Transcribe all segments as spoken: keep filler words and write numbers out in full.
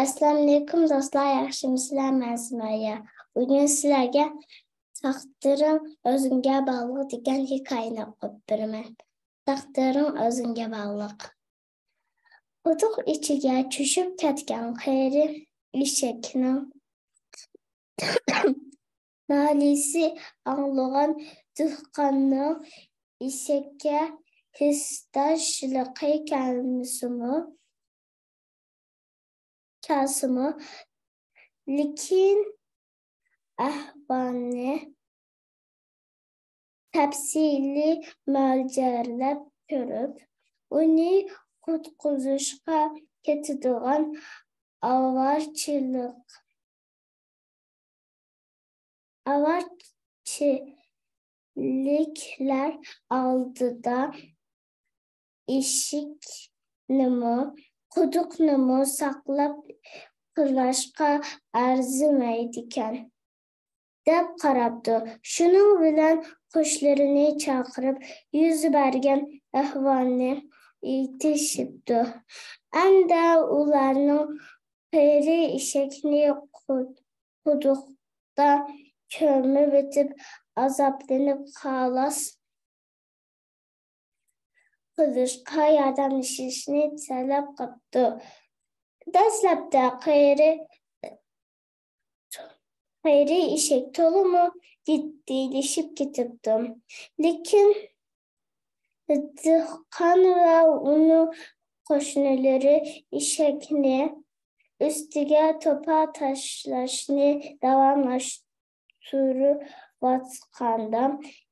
ئەسسالامۇئەلەيكۇم دوستلار، ياخشىمۇسىلەر؟ مەن سۈمەييە. بۈگۈن سىلەرگە تەقدىرىڭ ئۆزۈڭگە باغلىق دېگەن ھېكايىنى ئوقۇپ بېرىمەن. تەقدىرىڭ ئۆزۈڭگە باغلىق. قۇدۇق ئىچىگە چۈشۈپ كەتكەن قېرى ئېشەكنىڭ نالىسى ئاڭلىغان دېھقاننىڭ ئېشەككە ھېسداشلىقى كەلمىسىمۇ، كەلسىمۇ، لېكىن ئەھۋالنى تەپسىلىي مۆلچەرلەپ كۆرۈپ، ئۇنى قۇتقۇزۇشقا كېتىدىغان ئاۋارىچىلىك، ئاۋارىچىلىكلەر ئالدىدا ئېشەكنىمۇ، قۇدۇقنىمۇ ساقلاپ قېلىشقا ئەرزىمەيدىكەن، دەپ قاراپتۇ. شۇنىڭ بىلەن قوشلىرىنى چاقىرىپ، يۈز بەرگەن ئەھۋالنى ئېيتىشىپتۇ. ئەمدى ئۇلارنىڭ قېرى ئېشەكنى قۇ-، قۇدۇقتا كۆمۈۋېتىپ، ئازابلىنىپ خالاس قىلىشقا ياردەملىشىشنى تەلەپ قىپتۇ. دەسلەپتە قېرى، قېرى ئېشەك تولىمۇ جىددىيلىشىپ كېتىپتۇ. لېكىن دېھقان ۋە ئۇنىڭ قوشنىلىرى ئېشەكنى ئۈستىگە توپا تاشلاشنى داۋاملاشتۇرۇۋاتقاندا،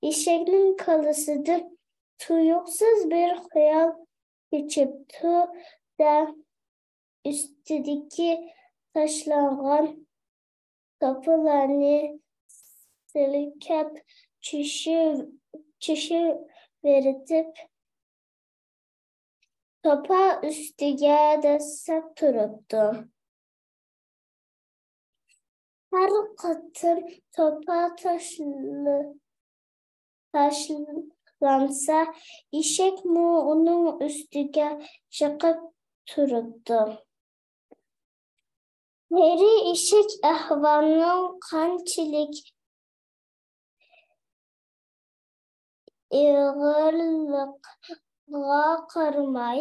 ئېشەكنىڭ كاللىسىدىن تۇيۇقسىز بىر خىيال كېچىپتۇ-دە، ئۈستىدىكى تاشلانغان توپىلارنى سىلكىپ چۈشۈ-، چۈشۈۋېتىپ، توپا ئۈستىگە دەسسەپ تۇرۇپتۇ. ھەر قېتىم توپا تاشلى-، تاشلانسا، ئېشەكمۇ ئۇنىڭ ئۈستىگە چىقىپ تۇرۇپتۇ. قېرى ئېشەك ئەھۋالنىڭ قانچىلىك ئېغىرلىقىغا قارىماي،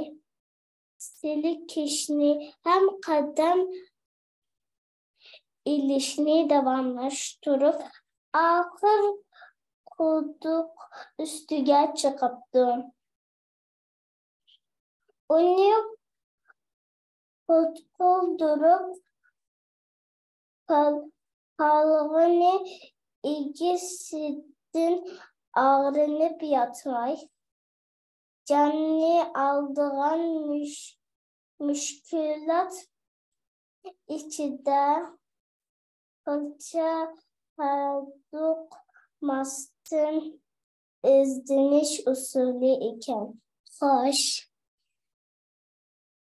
سىلكىشنى ھەم قەدەم ئېلىشنى داۋاملاشتۇرۇپ، ئاخىر قۇدۇق ئۈستىگە چىقىپتۇ. ئۇنى قۇتقۇزدۇرۇپ، قال-، قالغىنى ئىگىسىدىن ئاغرىنىپ ياتماي، جاننى ئالىدىغان مۈش-، مۈشكۈلات ئىچىدە قىلچە ھودۇقماستىن ئىزدىنىش ئۇسۇلى ئىكەن. خوش،